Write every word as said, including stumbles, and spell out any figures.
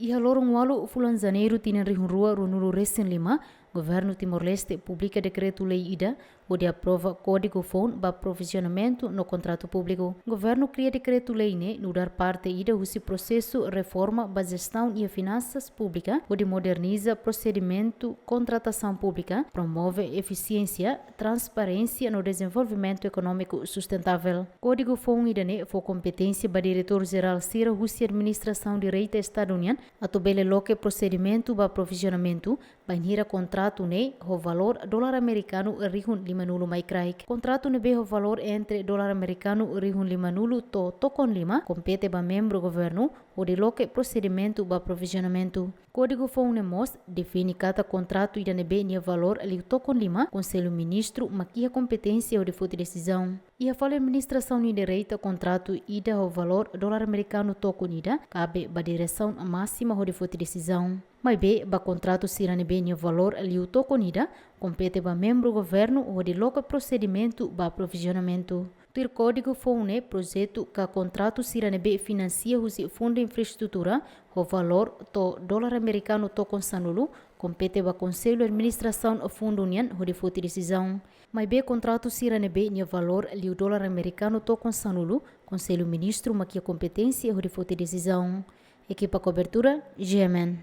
Iha loron ualu fulan Janeiru tinan rihun rua ruanulu resin lima, Governu Timor-Leste publika dekretu-lei ida hodi aprova kódigu foun ba provizionamentu no kontratu públiku. Governu kria dekretu-lei ne'e nu'udar parte ida husi prosesu reforma ba jestaun iha finansas públika hodi moderniza prosedimentu kontratasaun públika, promove efisiénsia, transparénsia no dezenvolvimentu ekonómiku sustentável. Kódigu foun ida-ne'e fó kompeténsia ba diretór jerál sira husi administrasaun direta Estadu nian atu bele loke prosedimentu ba provizionamentu bainhira kontratu ne'e ho valór dolar amerikanu rihun limanulu mai kraik. Kontratu ne'ebé ho valór entre dolar amerikanu rihun limanulu to'o tokon lima kompete ba membru governu hodi loke prosedimentu ba provizionamentu. Kódigu foun ne'e mós define katak kontratu ida ne'ebé nia valór liu tokon lima, Konsellu Ministru mak iha kompeténsia hodi foti desizaun. Iha fali administrasaun nian direta, kontratu ida ho valór dolar amerikanu tokon ida kabe ba diresaun másima hodi foti desizaun. Maibé ba kontratu sira ne'ebé nia valór liu tokon ida, kompete ba membru governu hodi loke prosedimentu ba provizionamentu. Tuir kódigu foun ne'e, projetu ka kontratu sira ne'ebé finansia husi Fundu Infraestrutura ho valór to'o dolar amerikanu tokon sanulu, kompete ba Konsellu Administrasaun Fundu nian hodi foti desizaun. Maibé kontratu sira ne'ebé nia valór liu dolar amerikanu tokon sanulu, Konsellu Ministru mak iha kompeténsia hodi foti desizaun. Ekipa kobertura, G M N.